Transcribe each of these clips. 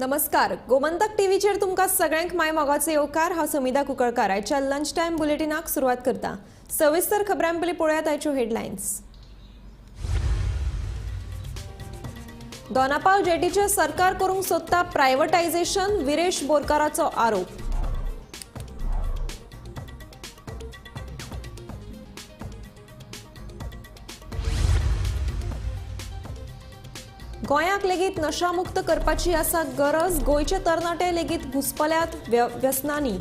नमस्कार, गोमंतक टीव्हीचेर तुमकां सगळ्यांक my मोगाचो येवकार. हांव समिधा कुंकळकार. आयच्या लंच टायम बुलेटिनाक सुरवात करता. सविस्तर खबरां पयलीं पळोवयात आयच्यो हेडलायन्स. दोनापावल जेटीचें सरकार करूंक सोदता प्रायव्हटायझेशन, विरेश बोरकाराचो आरोप. गोंयाक लेगीत नशामुक्त करपाची आसा गरज, गोंयचे तरणाटे लेगीत घुस्पल्यात व्यसनांनी.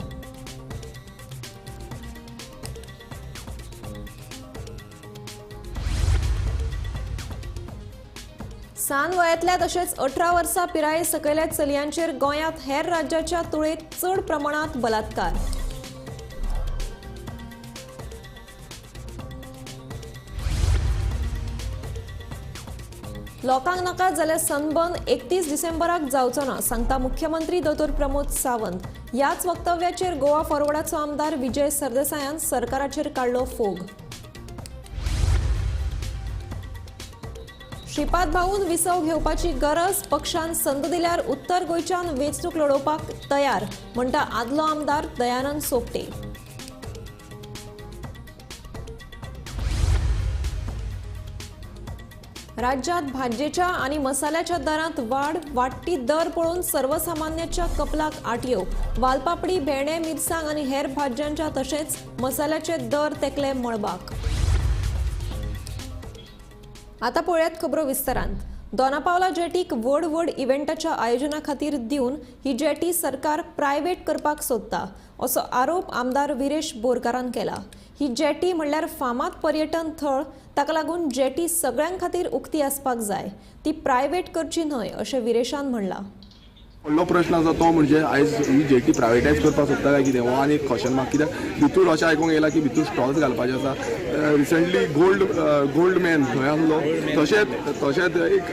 सान वयांतल्या तशेंच 18 वर्सां पिराये सकयल्या चलयांचेर गोंयांत हेर राज्याच्या तुळेंत चड प्रमाणांत बलात्कार. लोकांक नाका जाल्यार सनबर्न 31 डिसेंबराक जावचो ना, सांगता मुख्यमंत्री दोतोर प्रमोद सावंत. ह्याच वक्तव्याचेर गोवा फॉरवर्डाचो आमदार विजय सरदेसायान सरकाराचेर काडलो फोग. श्रीपाद भाऊन विसव घेवपाची गरज, पक्षान संद दिल्यार उत्तर गोंयच्यान वेंचणूक लडोवपाक तयार, म्हणटा आदलो आमदार दयानंद सोपटे. राज्यात भाजयेच्या आनी मसाल्याच्या दरांत वाड, वाडटी दर पळोवन सर्वसामान्याच्या कपलाक आटयो. वालपापडी, भेंडे, मिरसांग आनी हेर भाजयांच्या तशेंच मसाल्याचे दर तेकले मळबाक. आतां पळयात खबरो विस्तारान. दोनापावला जेटीक व्हड व्हड इव्हेंटाच्या आयोजना खातीर दिवन ही जेटी सरकार प्रायव्हेट करपाक सोदता, असो आरोप आमदार विरेश बोरकारान केला. ही जेटी म्हणल्यार फामाद पर्यटन थळ, ताका लागून जेटी सगळ्यां खातीर उक्ती आसपाक जाय, ती प्रायव्हेट करची न्हय अशें विरेशान म्हणलां. व्हडलो प्रश्न आसा तो म्हणजे आयज ही जेटी प्रायवेटायज करपाक सोदता काय कितें, हो आनी एक क्वेश्चन मार्क. कित्याक भितूर अशें आयकूंक येयलां की भितूर स्टॉल्स घालपाचे आसा. रिसंटली गोल्ड मॅन थंय आसलो, तशेंच तशेंच एक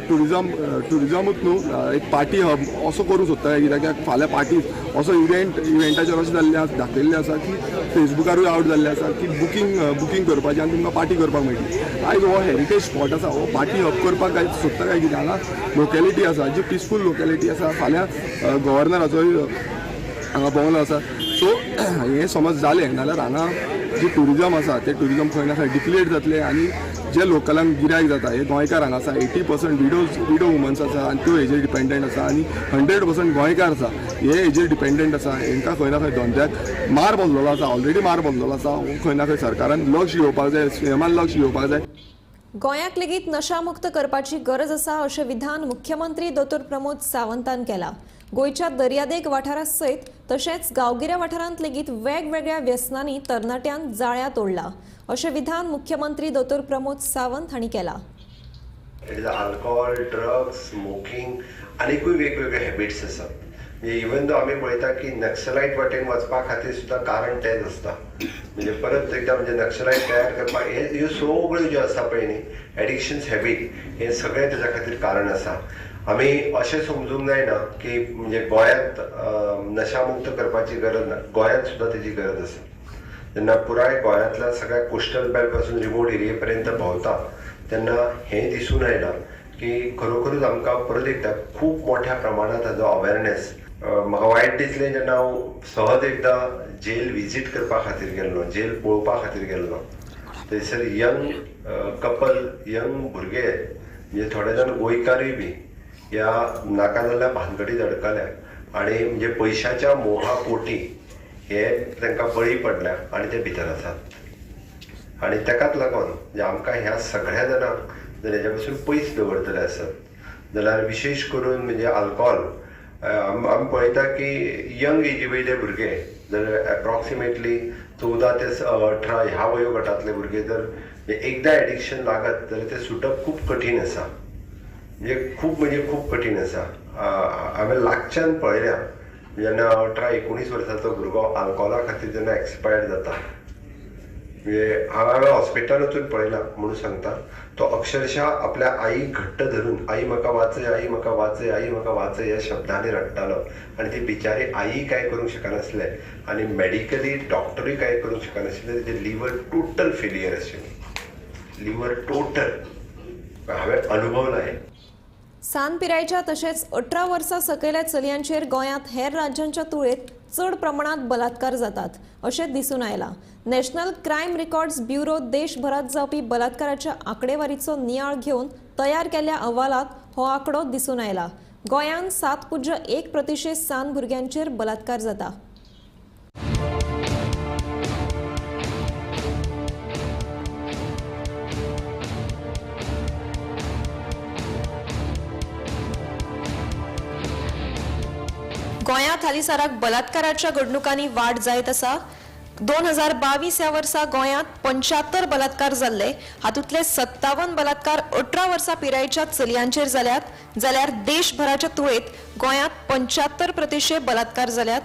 ट्युरिजमूच न्हू, एक पार्टी हब असो करूंक सोदता काय कित्याक फाल्यां पार्टी असो इव्हेंटाचेर अशें जाल्लें आसा, दाखयल्लें आसा की फेसबुकारूय आवट जाल्लें आसा की बुकींग करपाचें आनी तुमकां पार्टी करपाक मेळटली. आयज हो हेरिटेज स्पॉट आसा, हो पार्टी हब करपाक काय सोदता काय कितें. हांगा लोकेलिटी आसा जी पिसफूल लोकेलिटी आसा, फाल्यां गव्हर्नराचोय हांगा बंगलो आसा. सो हें समज जालें नाल्यार हांगा जी ट्युरिजम आसा तें ट्युरिजम खंय ना खंय डिप्लेट जातलें आनी जे लोकलांक गिरायक जाता हे गोंयकार हांगा आसा. 80% विडो वुमन्स आसा आनी त्यो हेजेर डिपेंडंट आसा आनी 100% गोंयकार आसा हे हेजेर डिपेंडंट आसा. हेंकां खंय ना खंय धंद्याक मार बसलेलो आसा, ऑलरेडी मार बसलेलो आसा. खंय ना खंय सरकारान लक्ष घेवपाक जाय, सीएमान लक्ष घेवपाक जाय. गोंयाक लेगीत नशामुक्त करपाची गरज आसा अशें विधान मुख्यमंत्री दोतोर प्रमोद सावंतान केलां. गोंयच्या दर्यादेग वाठारा सयत तशेंच गांवगिऱ्या वाठारांत लेगीत वेगवेगळ्या व्यसनांनी तरणाट्यांक जाळ्या तोडला, अशें विधान मुख्यमंत्री दोतोर प्रमोद सावंत हांणी केलां. अल्कोहोल, ड्रग्स, स्मोकिंग आनीकूय वेगवेगळे हॅबिट्स आसात. म्हणजे इवन दो आमी पळयता की नक्सलायट वाटेन वचपा खातीर सुद्दां कारण तेंच आसता. म्हणजे परत एकदां म्हणजे नक्सलायट तयार करपाक हे ह्यो सगळ्यो ज्यो आसा पळय न्ही एडिक्शन्स हॅबीट हें सगळें तेज्या खातीर कारण आसा. आमी अशें समजूंक जायना की म्हणजे गोंयांत नशामुक्त करपाची गरज ना, गोंयांत सुद्दां तेजी गरज आसा. जेन्ना पुराय गोंयांतल्या सगळ्या कोस्टल बेल्ट पासून रिमोट एरिये पर्यंत भोंवता तेन्ना हें दिसून आयलां की खरोखरूच आमकां परत एकदां खूब मोठ्या प्रमाणांत हाजो अवेरनेस. म्हाका वायट दिसलें जेन्ना हांव सहज एकदां जेल विजीट करपा खातीर गेल्लो, जेल पळोवपा खातीर गेल्लो. थंयसर यंग कपल, यंग भुरगे म्हणजे थोडे जाण गोंयकारूय बी ह्या नाका जाल्ल्या भानगडीत अडकल्या आनी म्हणजे पयशाच्या मोहा पोटी हे तांकां बळी पडल्या आनी ते भितर आसात. आनी ताकाच लागून म्हणजे आमकां ह्या सगळ्या जाणांक जर हेज्या पासून पयस दवरतले आसत जाल्यार विशेश करून म्हणजे आल्कोहोल आमी पळयता की यंग एजी वयले भुरगे जर एप्रॉक्सिमेटली 14 ते 18 ह्या वयोगटांतले भुरगे जर एकदां एडिक्शन लागत जाल्यार तें सुटप खूब कठीण आसा. म्हणजे खूब कठीण आसा. हांवें लागच्यान पळयल्या जेन्ना 18-19 वर्सांचो भुरगो आल्कोहोला खातीर जेन्ना एक्सपायर्ड जाता, म्हणजे हांवें हॉस्पिटलान वचून पळयला म्हणून सांगता, तो अक्षरशः आपल्या आईक घट्ट धरून आई म्हाका वाचय, आई म्हाका वाचय, आई म्हाका वाचय ह्या शब्दांनी रडटालो आनी ती बिचारी आई कांय करूंक शकनासलें आनी मेडिकली डॉक्टरूय कांय करूंक शकनाशिल्लें. तेजें लिवर टोटल फेलियर आशिल्लें, लिवर टोटल. हांवें अनुभवला हें. सान पिरायेच्या तशेंच 18 वर्सां सकयल्या चलयांचेर गोंयांत हेर राज्यांच्या तुळेंत चड प्रमाणांत बलात्कार जातात अशें दिसून आयलां. नॅशनल क्रायम रेकॉर्ड्स ब्युरो देशभरांत जावपी बलात्काराच्या आंकडेवारीचो नियाळ घेवन तयार केल्ल्या अहवालांत हो आंकडो दिसून आयला. गोंयांत 7.1% सान भुरग्यांचेर बलात्कार जाता. गोंयांत हालींसराक बलात्काराच्या घडणुकांनी वाड जायत आसा. 2022 ह्या वर्सा गोंयांत 75 बलात्कार जाल्ले. हातूंतले 57 बलात्कार 18 वर्सां पिरायेच्या चलयांचेर जाल्यात, जाल्यार देशभराच्या तुळेंत गोंयांत 75% बलात्कार जाल्यात.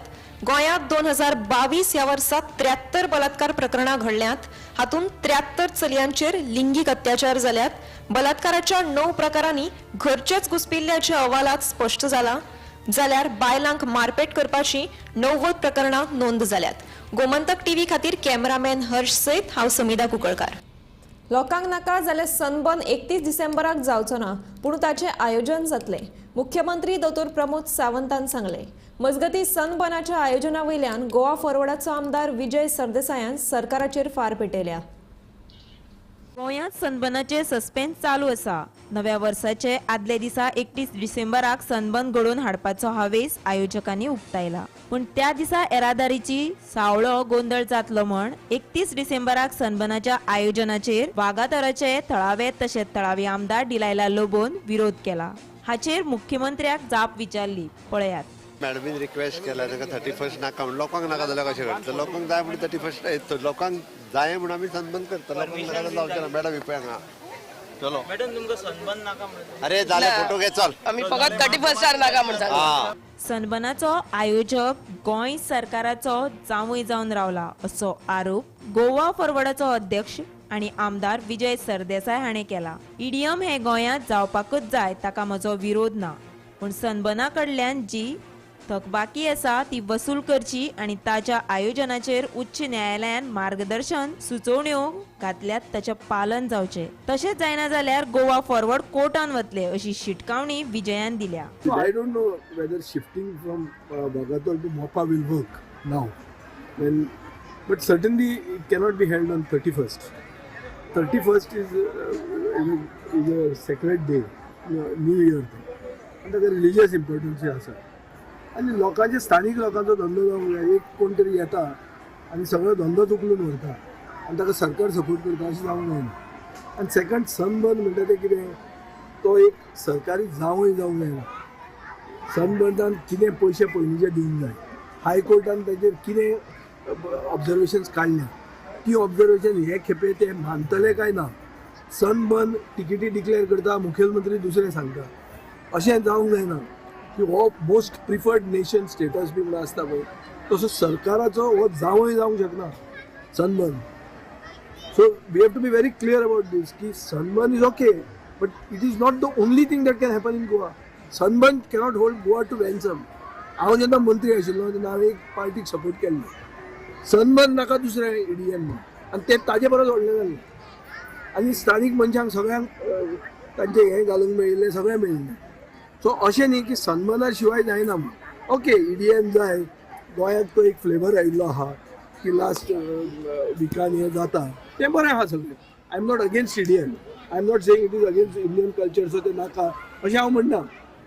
गोंयांत 2022 ह्या वर्सा 73 बलात्कार प्रकरणां घडल्यांत. हातूंत 73 चलयांचेर लिंगीक अत्याचार जाल्यात. बलात्काराच्या 9 प्रकारांनी घरचेच घुसपिल्ल्याचे अहवालांत स्पश्ट जालां, जाल्यार बायलांक मारपेट करपाची 90 प्रकरणां नोंद जाल्यात. गोमंतक टीव्ही खातीर कॅमेरामॅन हर्ष सयत हांव समिधा कुंकळकार. लोकांक नाका जाल्यार सनबर्न 31 डिसेंबराक जावचो ना, पूण ताचें आयोजन जातलें, मुख्यमंत्री दोतोर प्रमोद सावंतान सांगलें. मजगतीं सनबर्नाच्या आयोजना वयल्यान गोवा फॉरवर्डाचो आमदार विजय सरदेसायान सरकाराचेर फार पेटयल्या. गोंयांत सनबर्नाचे सस्पेन्स चालू आसा. नव्या वर्साचे आदले दिसा 31 डिसेंबराक सनबर्न घडोवन हाडपाचो हावेस आयोजकांनी उक्तायला. पूण त्या दिसा येरादारीची सावळो गोंदळ जातलो म्हण 31 डिसेंबराक सनबर्नाच्या आयोजनाचेर वागातोराचे थळावे तशेंच थळावी आमदार डिलायला लोबोन विरोध केला. हाचेर मुख्यमंत्र्याक जाप विचारली, पळयात. मॅडमीन रिक्वेस्ट केला तांकां 31 नाका म्हणून. लोकांक नाका जाल्यार कशें करतले? लोकांक जाय म्हणून 31 येतलो, लोकांक जाय म्हणून आमी सनबर्न करतले. लोकांक नाका जाल्यार जावचें ना. मॅडम ही पळय हांगा, चलो मॅडम तुमकां सनबर्न नाका म्हणून. अरे जालें, फोटो घे चल. आमी फकत 31 नाका म्हण सांगता. हा. सनबर्नाचो आयोजक गोंय सरकाराचो जांवय जावन रावला असो आरोप गोवा फॉरवर्डाचो अध्यक्ष आनी आमदार विजय सरदेसाय हाणें केला. ईडीएम हे गोंयांत जावपाकच जाय, ताका म्हजो विरोध ना, पूण सनबर्ना कडल्यान जी थकबाकी आसा ती वसूल करची आनी ताच्या आयोजनाचेर उच्च न्यायालयान मार्गदर्शन सुचोवण्यो घातल्यात ताचें पालन जावचें. तशेंच जायना जाल्यार गोवा फॉरवर्ड कोर्टान वतले अशी शिटकावणी विजयान दिल्या. I don't know whether shifting from Vagator to Mopa will work now. But certainly it cannot be held on 31st. 31st is a sacred day, New Year day. आनी ताका रिलीजियस इम्पॉर्टन्सूय आसा. आनी लोकांचे, स्थानीक लोकांचो धंदो जावंक जाय. एक कोण तरी येता आनी सगळो धंदोच उखलून व्हरता आनी ताका सरकार सपोर्ट करता, अशें जावंक जायना. आनी सेकंड, सनबर्न म्हणटा तें कितें, तो एक सरकारी जावंय जावंक जायना. सनबर्नान कितें पयशे पयलींचे दिवंक जाय. हायकोर्टान ताचेर कितें ऑब्जर्वेशन्स काडल्या, ती ऑब्जर्वेशन हे खेपे ते मानतले काय ना. सनबर्न टिकेटी डिक्लेअर करता, मुखेलमंत्री दुसरें सांगता, अशें जावंक जायना की हो मोस्ट प्रिफर्ड नेशन स्टेटस बी म्हणून आसता पळय, तसो सरकाराचो हो जावंय जावंक शकना sunburn. So we have to be very clear about this की sunburn is okay, but it is not the only thing that can happen in Goa. Sunburn cannot hold Goa to ransom. हांव जेन्ना मंत्री आशिल्लो तेन्ना हांवें एक पार्टीक support केल्लो, सनबर्न नाका दुसरें ईडीएम म्हूण, आनी तें ताजे परस व्हडलें जालें. आनी स्थानीक मनशांक सगळ्यांक तांचें हें घालूंक मेळिल्लें, सगळें मेळिल्लें. सो अशें न्ही की सनबर्ना शिवाय जायना म्हूण. ओके, ईडीएम जाय, गोंयांत तो एक फ्लेवर आयिल्लो आहा की लास्ट विकान हें जाता, तें बरें आहा सगळें. I am not against EDM, I am not saying it is against Indian culture, so तें नाका अशें हांव म्हणना,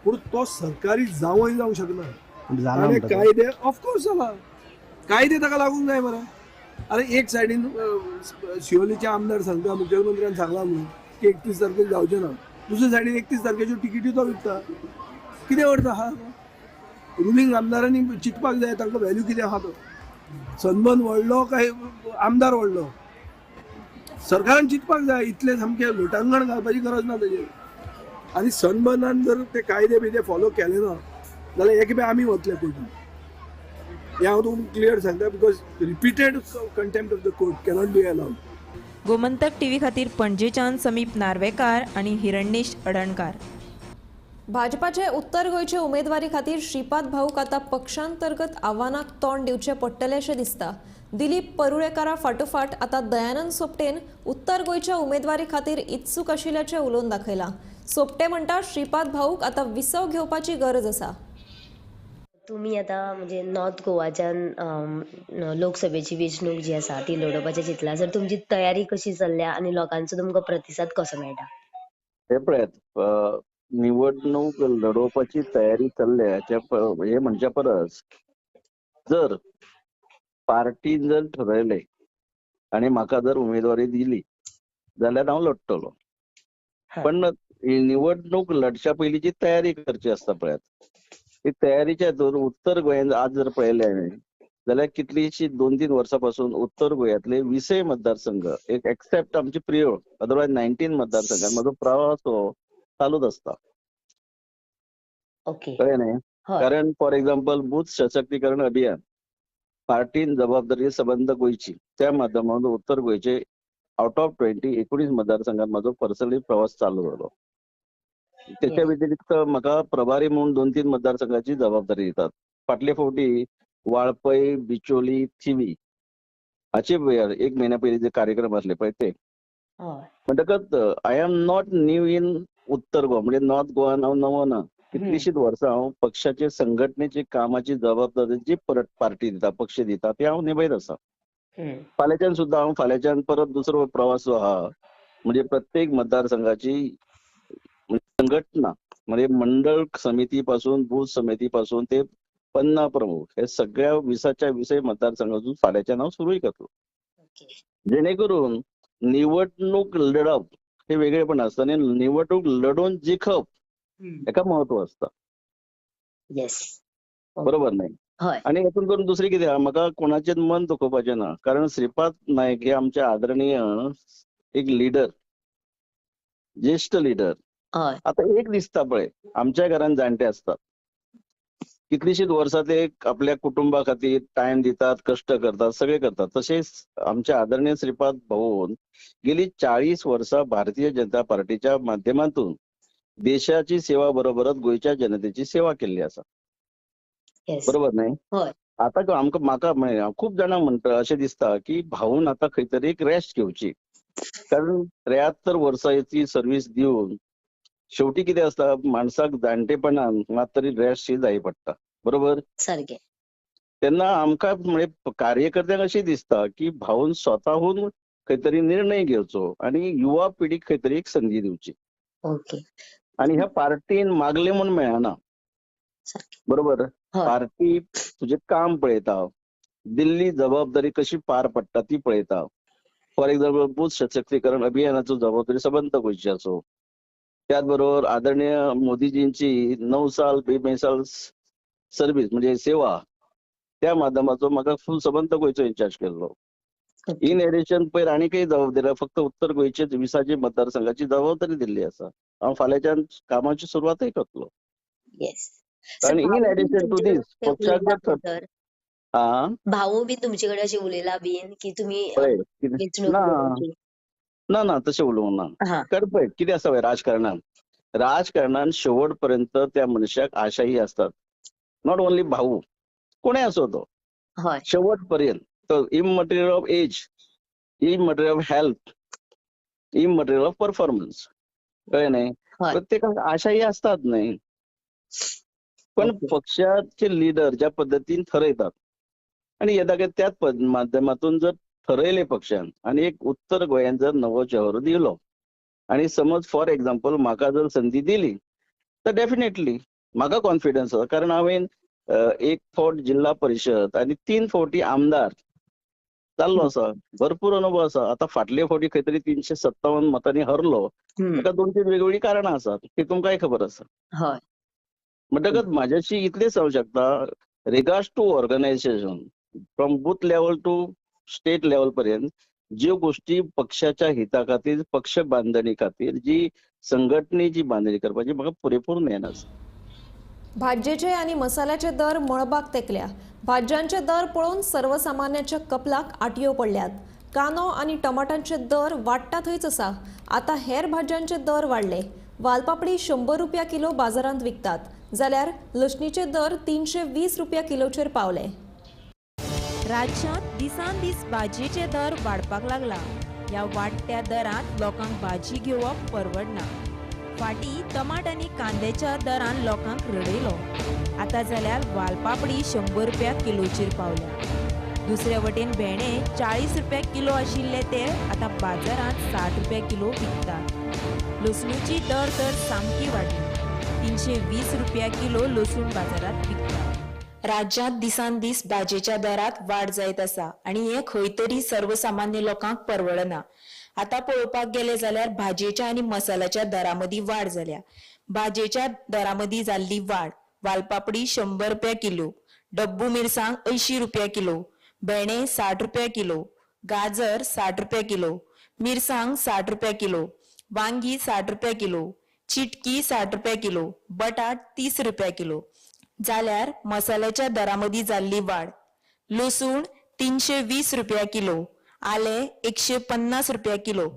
पूण तो सरकारी जावंय जावंक शकना. आनी कायदे ऑफकोर्स जाला, कायदे ताका लागूंक जाय मरे. आरे एक सायडीन शिवोलीचे आमदार सांगता, मुखेलमंत्र्यान सांगला म्हणून की 31 तारखेक जावचें ना, दुसरे सायडीन 31 तारखेच्यो टिकेटी तो विकता. कितें अर्थ आहा? रुलींग आमदारांनी चिंतपाक जाय तांकां व्हॅल्यू कितें आहा तो. सनबर्न व्हडलो काय आमदार व्हडलो, सरकारान चिंतपाक जाय. इतलें सामकें लोटांगण घालपाची गरज ना ताजेर. आनी सनबर्नान जर ते कायदे बियदे फॉलो केले ना जाल्यार एक खेपे आमी वतले कोर्टान, हें हांव तुमकां क्लियर सांगता, because repeated contempt of the court cannot be allowed. Gomantak TV खातीर पणजेच्यान समीप नार्वेकार आनी हिरण्येश अडणकार. भाजपाचे उत्तर गोंयचे उमेदवारी खातीर श्रीपाद भाऊक आतां पक्षांतर्गत आव्हानाक तोंड दिवचें पडटलें अशें दिसता. दिलीप परुळेकारा फाटोफाट आतां दयानंद सोपटेन उत्तर गोंयच्या उमेदवारी खातीर इत्सूक आशिल्ल्याचें उलोवन दाखयलां. सोपटे म्हणटा श्रीपाद भाऊक आतां विसव घेवपाची गरज आसा. तुमी आतां म्हणजे नॉर्थ गोवाच्यान लोकसभेची वेंचणूक जी आसा ती लडोवपाचें चिंतलां, सर तुमची तयारी कशी चल्ल्या आनी लोकांचो तुमकां प्रतिसाद कसो मेळटा? हे पळयात, निवडणूक लढोवपाची तयारी चल्ल्या हे म्हणच्या परस जर पार्टीन जर ठरयलें आनी म्हाका जर उमेदवारी दिली जाल्यार हांव लडटलो. पण निवडणूक लढच्या पयलींची तयारी करची आसता पळयात. ती तयारीच्या हातून उत्तर गोंयांत आज जर पळयलें हांवें जाल्यार कितलीशी 2-3 वर्सां पासून उत्तर गोंयांतले 20 मतदारसंघ एक एक्सेप्ट आमची प्रियोळ, अदरवायज 19 मतदारसंघात म्हजो प्रवास हो चालूच आसता. ओके, कळ्ळें न्ही? कारण फॉर एक्झाम्पल बूथ सशक्तीकरण अभियान पार्टीन जबाबदारी सबंद गोंयची, त्या माध्यमांतून उत्तर गोंयचे आउट ऑफ 20 19 मतदारसंघात म्हजो पर्सनली प्रवास चालू जालो. त्याच्या व्यतिरिक्त म्हाका प्रभारी म्हणून 2-3 मतदारसंघाची जबाबदारी दितात. फाटले फावटी वाळपय, बिचोली, थिवी हाचे एक म्हयन्या पयलीं जे कार्यक्रम आसले पळय ते. म्हणटकच I am not new in Uttar Goa, म्हणजे नॉर्थ गोवान हांव नवो ना. कितलीशीच वर्सां हांव पक्षाचे संघटनेची कामाची जबाबदारी जी परत पार्टी दिता, पक्ष दिता ती हांव निभयत आसा. फाल्यांच्यान सुद्दां हांव फाल्यांच्यान परत दुसरो प्रवास जो आहा म्हणजे प्रत्येक मतदारसंघाची संघटना म्हणजे मंडळ समिती पासून बूथ समिती पासून ते 50 प्रमुख हे सगळ्या 20च्या 20 मतदारसंघातून फाल्यांच्यान हांव सुरूय करतलो. जेणेकरून निवडणूक लढप हे वेगळेपण आसता आनी निवडणूक लढोवन जिखप हेका महत्व आसता. बरोबर न्ही? आनी हेतून करून दुसरी कितें आहा, म्हाका कोणाचें मन दुखोवपाचें ना, कारण श्रीपाद नायक हे आमचे आदरणीय एक लिडर, ज्येश्ठ लिडर. आता एक दिसता पळय, आमच्या घरान जाणटे आसतात, कितलीशीच वर्सां ते आपल्या कुटुंबा खातीर टायम दितात, कश्ट करतात, सगळे करतात. तशेंच आमच्या आदरणीय श्रीपाद भाऊन गेली 40 वर्सां भारतीय जनता पार्टीच्या माध्यमातून देशाची सेवा बरोबरच गोंयच्या जनतेची सेवा केल्ली आसा. बरोबर न्ही? आता आमकां म्हाका खूब जाणां म्हणटा अशें दिसता की भाऊन आतां खंय तरी एक रेस्ट घेवची, कारण 73 वर्सांची सर्वीस दिवन शेवटी कितें आसता, माणसाक जाणटेपणान मात तरी रेस्ट ही जाय पडटा. बरोबर? सारकें. तेन्ना आमकां म्हणजे कार्यकर्त्यांक अशें दिसता की भाऊन स्वताहून खंय तरी निर्णय घेवचो आनी युवा पिढीक खंय तरी एक संदी दिवची. ओके. आनी ह्या पार्टीन मागले म्हूण मेळना. बरोबर? पार्टी तुजें काम पळयता, दिल्ली जबाबदारी कशी पार पडटा ती पळयता. फॉर एक्झाम्पल बूथ सशक्तीकरण अभियानाचो जबाबदारी सबंद गोंयची आसूं, त्याच बरोबर आदरणीय मोदीजींची 9 साल बेमिसाल सर्वीस म्हणजे सेवा, त्या माध्यमाचो म्हाका फूल सबंद गोंयचो इन्चार्ज केल्लो. इन एडिशन पयर आनीकय जबाबदारी, फक्त उत्तर गोंयचे 20 मतदारसंघाची जबाबदारी दिल्ली आसा. हांव फाल्यांच्यान कामाची सुरवातय करतलो. आनी इन एडिशन टू these पक्षाक जर भाऊ बी तुमचे कडेन अशें उलयला बीन की तुमी ना ना तशें उलोवंक ना. कारण पळय कितें आसा पळय, राजकारणान राजकारणान शेवट पर्यंत त्या मनशाक आशाही आसतात. Not only भाऊ, कोणय आसो तो शेवट पर्यंत, तो immaterial of age, immaterial of health, immaterial of performance. कळ्ळें न्ही? प्रत्येकाक आशाही आसतात न्ही. पण पक्षाचे लिडर ज्या पद्दतीन ठरयतात आनी येता त्याच माध्यमातून जर ठरयले पक्षान आनी एक उत्तर गोंयान जर नवो चेहरो दिलो आनी समज फॉर एक्झाम्पल म्हाका जर संदी दिली तर डेफिनेटली म्हाका कॉन्फिडन्स आसा, कारण हांवें 1 फावट जिल्हा परिशद आनी 3 फावटी आमदार जाल्लो आसा, भरपूर अनुभव आसा. आतां फाटले फावटी खंय तरी 357 मतांनी हरलो, ताका 2-3 वेगवेगळीं कारणां आसात ती तुमकांय खबर आसा. म्हणटकच म्हाज्याशी इतलेंच जावंक शकता, regards to organisation from booth level to state level पर्यंत ज्यो गोष्टी पक्षाच्या हिता खातीर, पक्ष बांधणी खातीर, जी संघटनेची बांधणी करपाची म्हाका पुरेपूर ज्ञान आसा. भाजयेचे आनी मसाल्याचे दर मळबाक तेकल्या. भाजयांचे दर पळोवन सर्वसामान्याच्या कपलाक आटयो पडल्यात. कांदो आनी टमाटांचे दर वाडटा थंयच आसा, आतां हेर भाजयांचे दर वाडले. वालपापडी 100 रुपया किलो बाजारांत विकतात, जाल्यार लसणीचे दर 320 रुपया किलोचेर पावले. राज्यांत दिसान दीस भाजयेचे दर वाडपाक लागला. ह्या वाडट्या दरांत लोकांक भाजी घेवप परवडना. फाटीं टमाट आनी कांद्याच्या दरान लोकांक रडयलो. आतां जाल्यार वालपापडी 100 रुपया किलोचेर पावल्या. दुसरे वटेन भेंडे 40 रुपया किलो आशिल्ले ते आतां बाजारांत 60 रुपया किलो विकतात. लसणीची दर तर सामकी वाडली. 320 रुपया किलो लसूण बाजारांत विकतात. राज्यांत दिसान दीस भाजयेच्या दरांत वाड जायत आसा आनी हें खंय तरी सर्वसामान्य लोकांक परवडना. आतां पळोवपाक गेले जाल्यार भाजयेच्या आनी मसाल्याच्या दरा मदीं वाड जाल्या. भाजयेच्या दरा मदीं जाल्ली वाड, वालपापडी 100 रुपया किलो, डब्बू मिरसांग 80 रुपया किलो, भेंडे 60 रुपया किलो, गाजर 60 रुपया किलो, मिरसांग 60 रुपया किलो, वांगी 60 रुपया किलो, चिटकी 60 रुपया किलो, बटाट 30 रुपया किलो. जाल्यार मसाल्याच्या दरा मदीं जाल्ली वाड, लसूण 320 रुपया किलो, आलें 150 रुपया किलो.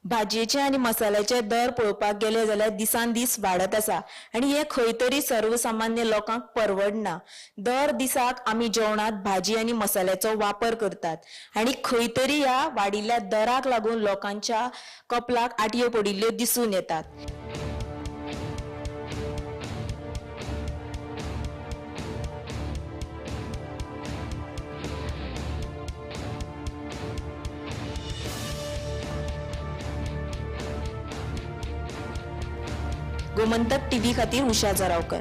भाजयेचे आनी मसाल्याचे दर पळोवपाक गेले जाल्यार दिसान दीस वाडत आसा आनी हें खंय तरी सर्वसामान्य लोकांक परवडना. दर दिसाक आमी जेवणांत भाजी आनी मसाल्याचो वापर करतात आनी खंय तरी ह्या वाडिल्ल्या दराक लागून लोकांच्या कपलाक आटयो पडिल्ल्यो दिसून येतात. गोमंतक टीव्ही खातीर उषा जरावकर.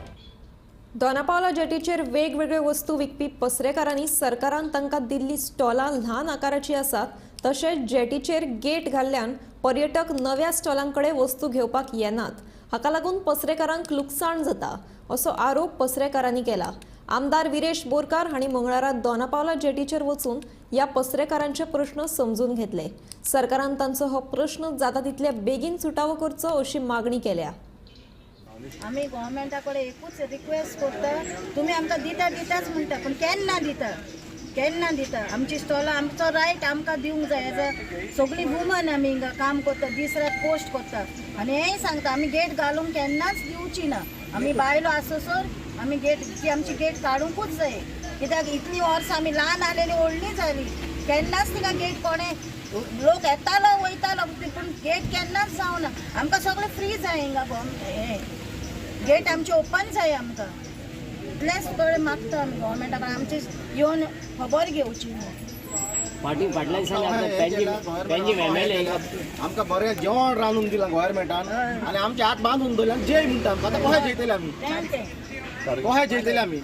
दोनापावला जेटीचेर वेगवेगळ्यो वस्तू विकपी पसरेकारांनी सरकारान तांकां दिल्ली स्टॉलां ल्हान आकाराची आसात, तशेंच जेटीचेर गेट घाल्ल्यान पर्यटक नव्या स्टॉलांकडे वस्तू घेवपाक येनात. हाका लागून पसरेकारांक लुकसाण जाता असो आरोप पसरेकारांनी केला. आमदार विरेश बोरकार हांणी मंगळारा दोनापावला जेटीचेर वचून ह्या पसरेकारांचे प्रश्न समजून घेतले. सरकारान तांचो हो प्रश्न जाता तितले बेगीन सुटावो करचो अशी मागणी केल्या. आमी गव्हर्मेंटा कडेन एकूच रिक्वेस्ट करता, तुमी आमकां दिता दिताच म्हणटा, पूण केन्ना दिता, केन्ना दिता? आमची स्टॉलां, आमचो रायट आमकां दिवंक जाय. एज अ सगळीं वुमन आमी हिंगा काम करता, दीस रात पोस्ट करता आनी हेंय सांगता, आमी गेट घालूंक केन्नाच दिवची ना. आमी बायलो आसोसर आमी गेट, ती आमची गेट काडुंकूच जाय. कित्याक इतलीं वर्सां आमी ल्हान आसलेली व्हडली जाली, केन्नाच तिका गेट कोणें, लोक येतालो वयतालो पूण गेट केन्नाच जावना. आमकां सगळें फ्री जाय हिंगा, हें गेट आमचे ओपन जाय आमकां. इतलेंच कडेन मागता आमी गव्हर्मेंटा कडेन आमची येवन खबर घेवची. फाटीं फाटल्या दिसांनी पेंजी एमएलए आमकां बरें जेवण रांदून दिलां गव्हर्मेंटान आनी आमचे हात बांदून दवरले आनी जेय म्हणटा आमकां. आतां कशें जेयतले आमी, कशें जेयतले आमी?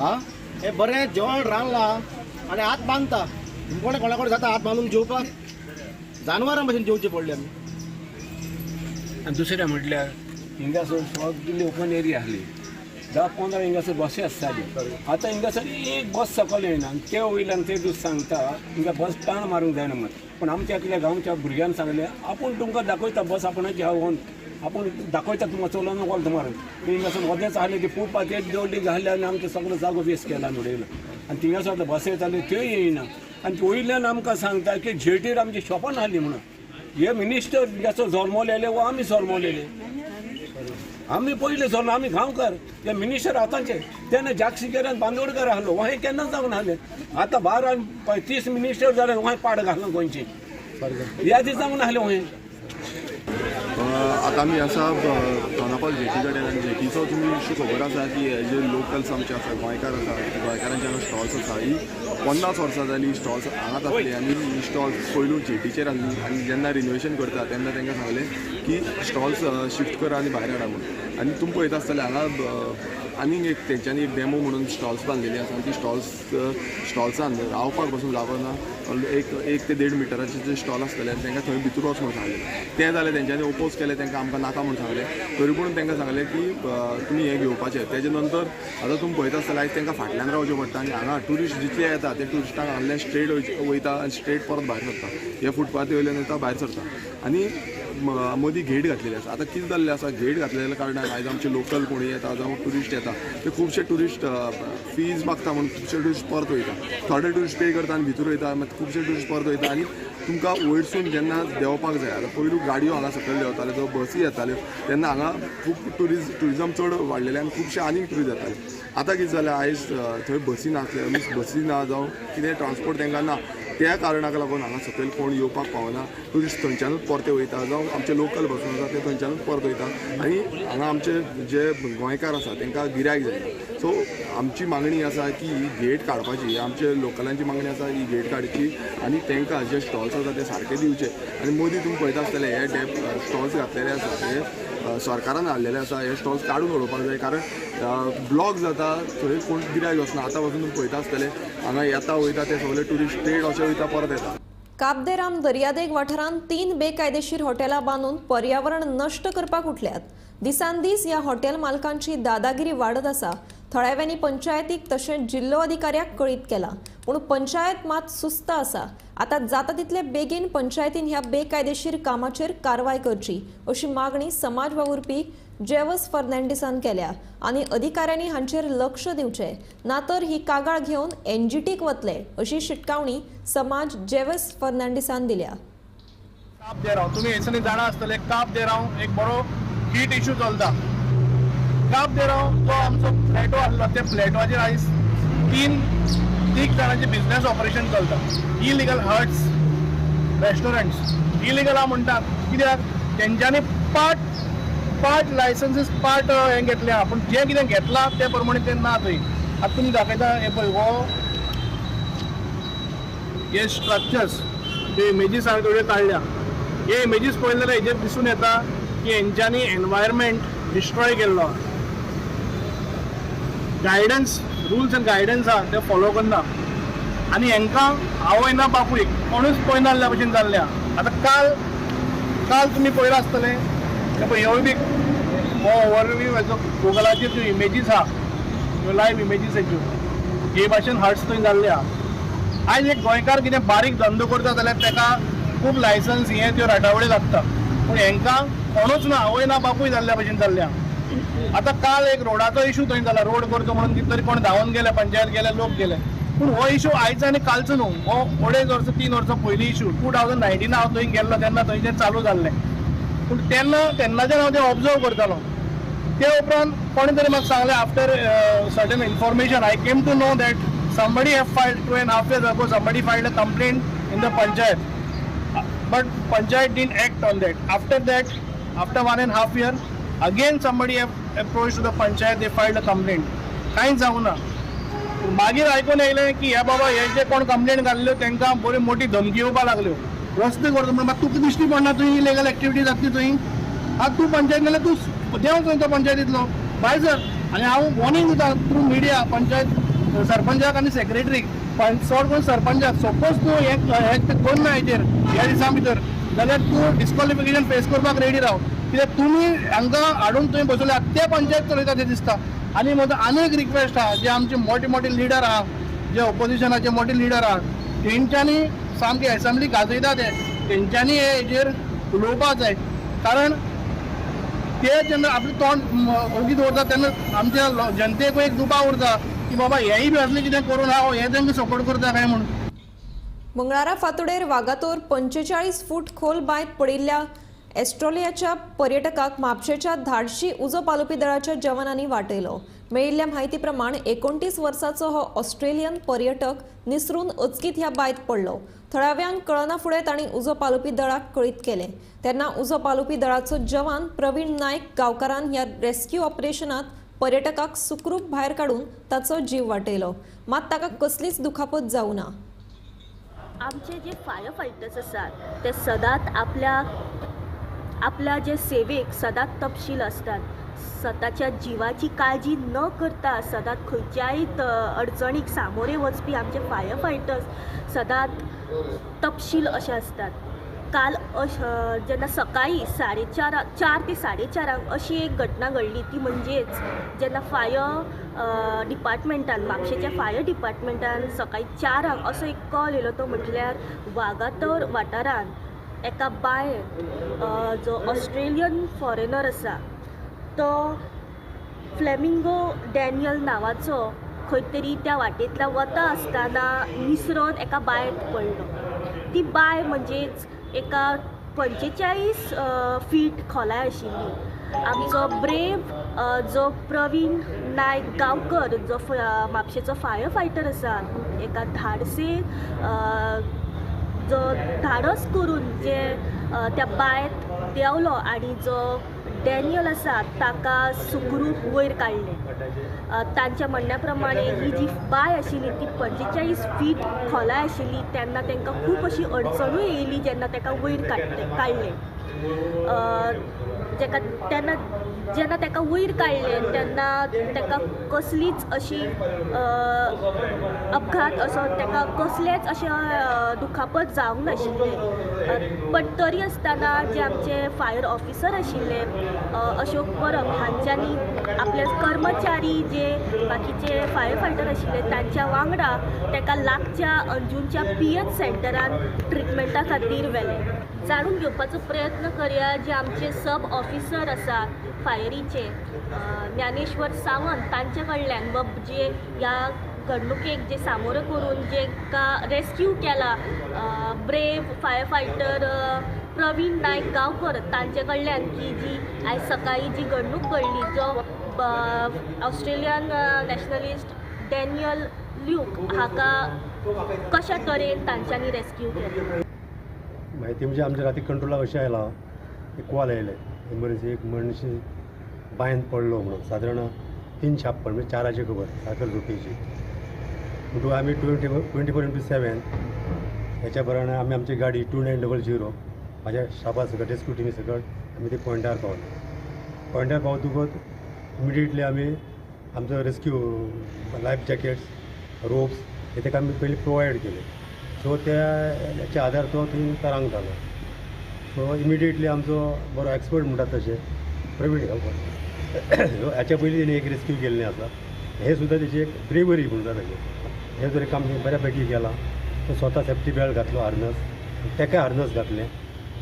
हा, हें बरें जेवण रांदलां आनी हात बांदता, कोणा कोणा कडेन जाता हात बांदून जेवपाक? जानवरां भशेन जेवचे पडले आमी. आनी दुसरें म्हटल्यार हिंगासर सगळी ओपन एरिया आसली, 10-15 हिंगासर बसी आसताल्यो. आतां हिंगासर एक बस सकयल येना. आनी ते वयल्यान ते दीस सांगता हिंगा बस टाण मारूंक जायना म्हण, पूण आमच्या एकल्या गांवच्या भुरग्यान सांगलें आपूण तुमकां दाखयता बस आपणाची आहा, आपूण दाखयता तुमकां चलोवन वॉल्त मारून. हिंगासर मदेंच आहले ती फुटपाथेर दवरली घाली आनी आमचो सगळो जागो वेस्ट केला आनी उडयलो. आनी थिंगासर आतां बस येताल्यो त्योय येयना. आनी वयल्यान आमकां सांगता की जेटीर आमची शॉपां आहली म्हणून. हे मिनिस्टर हिंगासर जल्मलेले वो आमी जल्मलेले, आमी पयले जल्म, आमी गांवकार. ते मिनिस्टर आतांचे तेन्ना जागसिकेरान बांदोडकर आहलो, वहें केन्ना जावन आहले. आतां 12-30 मिनिस्टर जाले, वहें पाड घालूं गोंयची यादी जावन आहले वहें. आतां आमी आसा दोनापावल जेटी कडेन आनी जेटीचो तुमी इशू खबर आसा की हे जे लोकल्स आमचे आसा, गोंयकार आसा, गोंयकारांचे हांगा स्टॉल्स आसा. ही 50 वर्सां जाली स्टॉल्स हांगाच आसली आनी ही स्टॉल्स पयलू जेटीचेर आसली आनी जेन्ना रिनोवेशन करता तेन्ना तांकां सांगलें की स्टॉल्स शिफ्ट करा आनी भायर हाडा म्हणून. आनी तुमी पळयता आसतले हांगा आनीक एक तेंच्यांनी एक डेमो म्हणून स्टॉल्स बांदलेली आसा आनी ती स्टॉल्सान रावपाक बसून जागो ना. एक ते 1.5 मिटराचे जे स्टॉल आसतले आनी तांकां थंय भितर वच म्हणून सांगलें. तें जालें तेंच्यांनी ओपोज केलें, तांकां आमकां नाका म्हणून सांगलें. तरी पूण तांकां सांगलें की तुमी हें घेवपाचें. तेजे नंतर आतां तुमी पळयता आसतले आयज तांकां फाटल्यान रावचें पडटा आनी हांगा ट्युरिस्ट जितले येता ते ट्युरिस्टांक हांगल्यान स्ट्रेट वयता आनी स्ट्रेट परत भायर सरता, हे फुटपाथी वयल्यान येता भायर सरता. आनी मदीं गेट घातलेली आसा. आतां कितें जाल्लें आसा, गेट घातलेल्या कारणान आयज आमचे लोकल कोणी येता जावं ट्युरिस्ट येता ते खुबशे ट्युरिस्ट फीज मागता म्हणून खुबशे ट्युरिस्ट परत वयता. थोडे ट्युरिस्ट पे करता आनी भितर वयता, मागीर खुबशे ट्युरिस्ट परत वयता आनी तुमकां वयरसून जेन्ना देंवपाक जाय, आतां पयलू गाडयो हांगा सकयल देंवताल्यो जावं बसी येताल्यो तेन्ना हांगा खूब ट्युरिजम चड वाडलेलें आनी खुबशे आनीक ट्युरिस्ट येताले. आतां कितें जालें, आयज थंय बसी नासल्यो, मीन्स बसी ना जावं कितें ट्रान्सपोर्ट तांकां ना, त्या कारणाक लागून हांगा सकयल कोण येवपाक पावना. ट्युरिस्ट थंयच्यानूच परते वयता जावं आमचे लोकल बसून आसा ते थंयच्यानूच परत वयता आनी हांगा आमचे जे गोंयकार आसा तांकां गिरायक जायना. सो आमची मागणी आसा की ही गेट काडपाची, आमचे लोकलांची मागणी आसा ही गेट काडची आनी तांकां जे स्टॉल्स आसा ते सारके दिवचे. आनी मदीं तुमी पळयता आसतले हे डॅप स्टॉल्स घातलेले आसा हे सरकारान हाडलेले आसा, हे स्टॉल्स काडून उडोवपाक जाय, कारण ब्लॉक जाता थंय कोण गिरायक वचना. आतां पासून तुमी पळयता आसतले हांगा येता वयता ते सगळे ट्युरिस्ट स्ट्रेट अशे वयता परत येता. काब दे राम दर्यादेग वाठारांत 3 बेकायदेशीर हॉटेलां बांदून पर्यावरण नश्ट करपाक उठल्यात. दिसान दीस ह्या हॉटेल मालकांची दादागिरी वाडत आसा. थळाव्यांनी पंचायतीक तशेंच जिल्लो अधिकाऱ्याक कळीत केला, पूण पंचायत मात सुस्त आसा. आतां जाता तितले बेगीन पंचायतीन ह्या बेकायदेशीर कामाचेर कारवाय करची अशी मागणी समाज वावुरपी जेवस फर्नांडीसान केल्या आनी अधिकाऱ्यांनी हांचेर लक्ष दिवचें, नातर ही कागाळ घेवन एनजीटीक वतले अशी शिटकावणी समाज जेवस फर्नांडीसान दिल्या. काब दे राव, तुमी हेसनी जाणा आसतले, काब दे राव एक बरो हीट इशू चलता. काब दे राव तो आमचो प्लॅटो आसलो, त्या प्लॅटोचेर आयज 3 जाणांचे बिझनेस ऑपरेशन चलता. इलिगल हट्स, रेस्टॉरंट्स इलिगल आहा म्हणटात, कित्याक तेंच्यांनी पार्ट लायसन्सीस पार्ट हें घेतलें आहा, पूण जें कितें घेतलां ते प्रमाणे तें ना थंय. आतां तुमी दाखयता हें पळय, हो हे स्ट्रक्चर्स जे इमेजीस हांवें थोड्यो काडल्या, हे इमेजीस पळयले जाल्यार हेजेर दिसून येता की हेंच्यांनी एनवायरमेंट डिस्ट्रॉय केल्लो. गायडन्स, रुल्स एंड गायडन्स आहा ते फॉलो करना आनी हेंकां आवय ना बापूय कोणूच पळयनासल्या भशेन जाल्लें आहा. आतां काल तुमी पळयलां आसतलें, पळय ह्योय बी हो ओवरव्यू हेजो गुगलाचेर ज्यो इमेजीस आहा, ह्यो लायव्ह इमेजीस हेज्यो हे भाशेन हट्स थंय जाल्ले आहा. आयज एक गोंयकार कितें बारीक धंदो करता जाल्यार ताका खूब लायसन्स हे त्यो राटावळी लागता, पूण हेंकां कोणूच ना, आवय ना बापूय जाल्ल्या भशेन जाल्ले आहा. आतां काल एक रोडाचो इशू थंय जाला, रोड करचो म्हणून कितें तरी कोण धांवन गेले, पंचायत गेले, लोक गेले, पूण हो इशू आयचो आनी कालचो न्हू, हो 2.5 वर्सां 3 वर्सां पयलीं इशू. 2019 हांव थंय गेल्लो तेन्ना थंय तें चालू जाल्लें, पूण तेन्नाच्यान हांव तें ऑब्जर्व करतालो. ते उपरांत कोणें तरी म्हाका सांगलें, after certain information I came to know that somebody have filed 2.5 years ago, somebody filed a complaint in the panchayat, but panchayat didn't act on that. After that, after 1.5 year, again somebody have approached to the panchayat, they filed a complaint. कांयच जावंक ना. मागीर आयकून येयलें की हे बाबा हे जे कोण कंप्लेंट घाल्ल्यो तांकां बरी मोठी धमकी येवपाक लागल्यो, रस्ते करता म्हणून. मात तुका दिश्टी पडना तुवें इलिगल एक्टिविटी जातली थंय, आतां तूं पंचायत नाल्यार तूं देंव थंय तो पंचायतींतलो भायर सर. आनी हांव वॉर्निंग दिता थ्रू मिडिया पंचायत सरपंचाक आनी सेक्रेटरीक, चड करून सरपंचाक, सपोज तूं हें करना हेचेर ह्या दिसां भितर जाल्यार तूं डिस्क्वॉलिफिकेशन फेस करपाक रेडी राव, कित्याक तुमी हांकां हाडून तुवें बसयल्या ते पंचायत चलयता तें दिसता. आनी म्हजो आनी एक रिक्वेस्ट आहा, जे आमचे मोठे मोठे लिडर आहा, जे ऑपोजिशनाचे मोठे लिडर आहा, तेंच्यांनी सामकी एसेंब्ली गाजयता ते, तेंच्यांनी हे हेजेर उलोवपाक जाय, कारण ते जेन्ना आपलें तोंड ओगी दवरता तेन्ना आमच्या जनतेकूय एक दुबाव उरता की बाबा हेय बी असलें कितें करून हांव हे तांकां सपोर्ट करता काय म्हूण. मंगळारा फांतोडेर वागातोर 45 फूट खोल बांयत पडिल्ल्या ऑस्ट्रेलियाच्या पर्यटकाक म्हापशेच्या धाडशी उजो पालोवपी दळाच्या जवानांनी वाटयलो. मेळिल्ल्या म्हायती प्रमाण 29 वर्साचो हो ऑस्ट्रेलियन पर्यटक निसरून अचकीत ह्या बांयत पडलो. थळाव्यांक कळना फुडें तांणी उजो पालोवपी दळाक कळीत केलें. तेन्ना उजो पालोवपी दळाचो जवान प्रवीण नायक गांवकारान ह्या रेस्क्यू ऑपरेशनात पर्यटकाक सुखरूप भायर काडून ताचो जीव वाटयलो, मात ताका कसलीच दुखापत जावं ना. आमचे जे फायर फायटर्स आसात ते सदांच आपल्या जे सेवेक सदांच तपशील आसतात, स्वताच्या जिवाची काळजी न करता सदांच खंयच्याय अडचणीक सामोरे वचपी आमचे फायर फायटर्स सदांच तपशील अशे आसतात. काल जेन्ना सकाळी 4:30 ते 4:30 अशी एक घटना घडली, ती म्हणजेच जेन्ना फायर डिपार्टमेंटान, म्हापशेच्या फायर डिपार्टमेंटान सकाळी 4 असो एक कॉल येयलो, तो म्हटल्यार वागातोर वाठारान एका बांयत जो ऑस्ट्रेलियन फॉरेनर आसा तो फ्लॅमिंगो डॅनियल नांवाचो खंय तरी त्या वाटेंतल्यान वता आसतना निसरोन एका बांयत पडलो. ती बांय म्हणजेच एका 45 फीट खोलाय आशिल्ली. आमचो ब्रेव जो प्रवीण नायक गांवकर जो म्हापशेचो फायर फायटर आसा, एका धाडसे जो धाडस करून जे त्या बांयत देंवलो आनी जो डॅनियल आसा ताका सुखरूप वयर काडलें. तांच्या म्हणण्या प्रमाणे ही जी बांय आशिल्ली ती 45 फीट खोलाय आशिल्ली, तेन्ना तांकां खूब अशी अडचणूय येयली जेन्ना ताका वयर काडलें. जेका तेन्ना जेन्ना ताका वयर काडलें तेन्ना ताका कसलीच अशी अपघात असो ताका कसलेच अशें दुखापत जावंक नाशिल्लें. पण तरी आसतना जे आमचे फायर ऑफिसर आशिल्ले अशोक परब हांच्यांनी आपले कर्मचारी जे बाकीचे फायर फायटर आशिल्ले तांच्या वांगडा ताका लागच्या अंजूनच्या पीएच सेंटरान ट्रिटमेंटा खातीर व्हेलें. जाणून घेवपाचो प्रयत्न करया जे आमचे सब ऑफिसर आसा फायरीचे ज्ञानेश्वर सावंत तांचे कडल्यान व जे ह्या घडणुकेक जे सामोरे करून जे का रेस्क्यू केला brave fire fighter Praveen Naik Gaonkar तांचे कडल्यान की जी आयज सकाळी जी घडणूक घडली जो ऑस्ट्रेलियन नॅशनलिस्ट डॅनियल ल्यूक हाका कशा तरेन तांच्यांनी रेस्क्यू केलें. म्हायती म्हणजे आमच्या राती कंट्रोलाक अशें आयलां, एक कॉल आयले एमरजन्सी, एक मनीस बांयन पडलो म्हणून, सादारण 3:56 म्हणजे 4 खबर साखर झोपेची. म्हणटकूच आमी 24x7 हेच्या प्रमाणे आमी आमची गाडी 2900 म्हाज्या स्टाफा सकट रेस्क्यू टिमी सकट आमी ते पॉयंटार पावले. पॉयंटार पावतकूच इमिडिएटली आमी आमचो रेस्क्यू लायफ जॅकेट्स, रोप्स हे ताका आमी पयलीं प्रोवायड केले. सो त्या आधार तो थंय तरांग जालो. सो इमिडिएटली आमचो बरो एक्सपर्ट म्हणटात तशें प्रवीण गांवकर हाच्या पयलीं तेणी एक रेस्क्यू केल्लें आसा, हें सुद्दां तेची एक ब्रेवरी म्हणटा तशें, हें जरी काम बऱ्या पैकी केलां. तो स्वता सेफ्टी बेल्ट घातलो, हार्नस, तेकाय हार्नस घातलें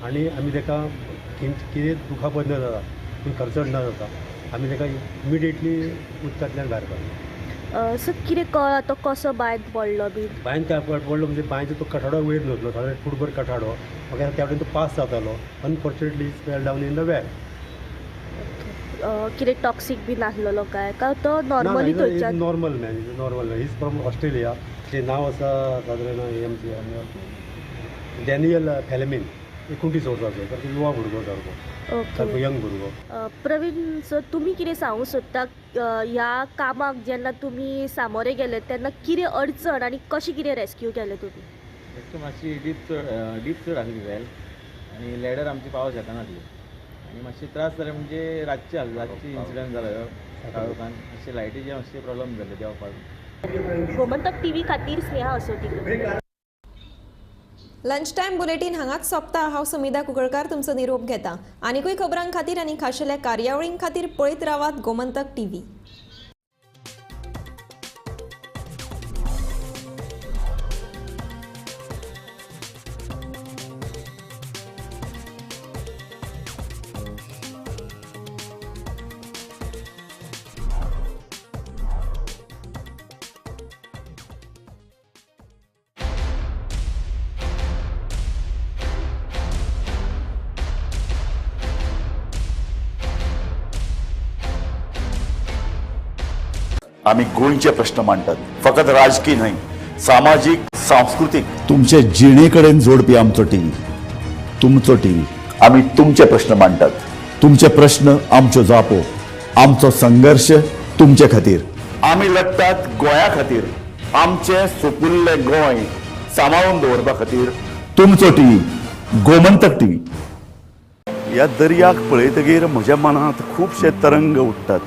आनी आमी ताका कितें दुखापत न जाता, खंय खर्चड न जाता, आमी ताका इमिडिएटली उदकांतल्यान भायर काडलो. सो कितें कळ्ळां तो कसो बांयत पडलो बी? बांयन पडलो म्हणजे बांयचो तो कठाडो वयर न्हतलो, सादारण फुटभर कठाडो, मागीर त्या वटेन तो पास जातालो. Unfortunately fell down in the well. कितें टॉक्सीक बी नासलेलो काय काय तो नॉर्मली थंयच्यान? Normal man, normal man, is from Australia. तेचें नांव आसा सादारण हें आमचें डॅनियल फेलेमीन, 29 वर्सांचो, सारको युवा भुरगो, सारको सारको यंग भुरगो. प्रवीण सर, तुमी कितें सांगूंक सोदता ह्या कामाक जेन्ना तुमी सामोरे गेले तेन्ना कितें अडचण आनी कशें कितें रेस्क्यू केलें तुमी? एक मातशी डीप चड आसली वेल आनी लॅडर आमची पावोंक शकनासली आनी मातशे त्रास जाले म्हणजे रातचे इन्सिडंट जालो काळोखान, मातशे लायटीचे मातशे प्रॉब्लम जाले देंवपाक. गोमंतक टीव्ही खातीर Sneha Asoti. Lunch time bulletin हांगाच सोंपता. हांव समिधा कुंकळकार तुमचो निरोप घेता. आनीकूय खबरां खातीर आनी खाशेल्या कार्यावळीं खातीर पळयत रावात गोमंतक टीव्ही. आमी गोंयचे प्रश्न मांडटात, फकत राजकीय न्हय, सामाजीक, सांस्कृतीक, तुमचे जिणे कडेन जोडपी आमचो टीव्ही, तुमचो टीव्ही. आमी तुमचे प्रश्न मांडटात, तुमचे प्रश्न आमच्यो जापो, आमचो संघर्श तुमचे खातीर. आमी लढटात गोंया खातीर, आमचे सुपुल्ले गोंय सांबाळून दवरपा खातीर. तुमचो टीव्ही, गोमंतक टीव्ही. ह्या दर्याक पळयतगीर म्हज्या मनांत खुबशे तरंग उठ्ठात.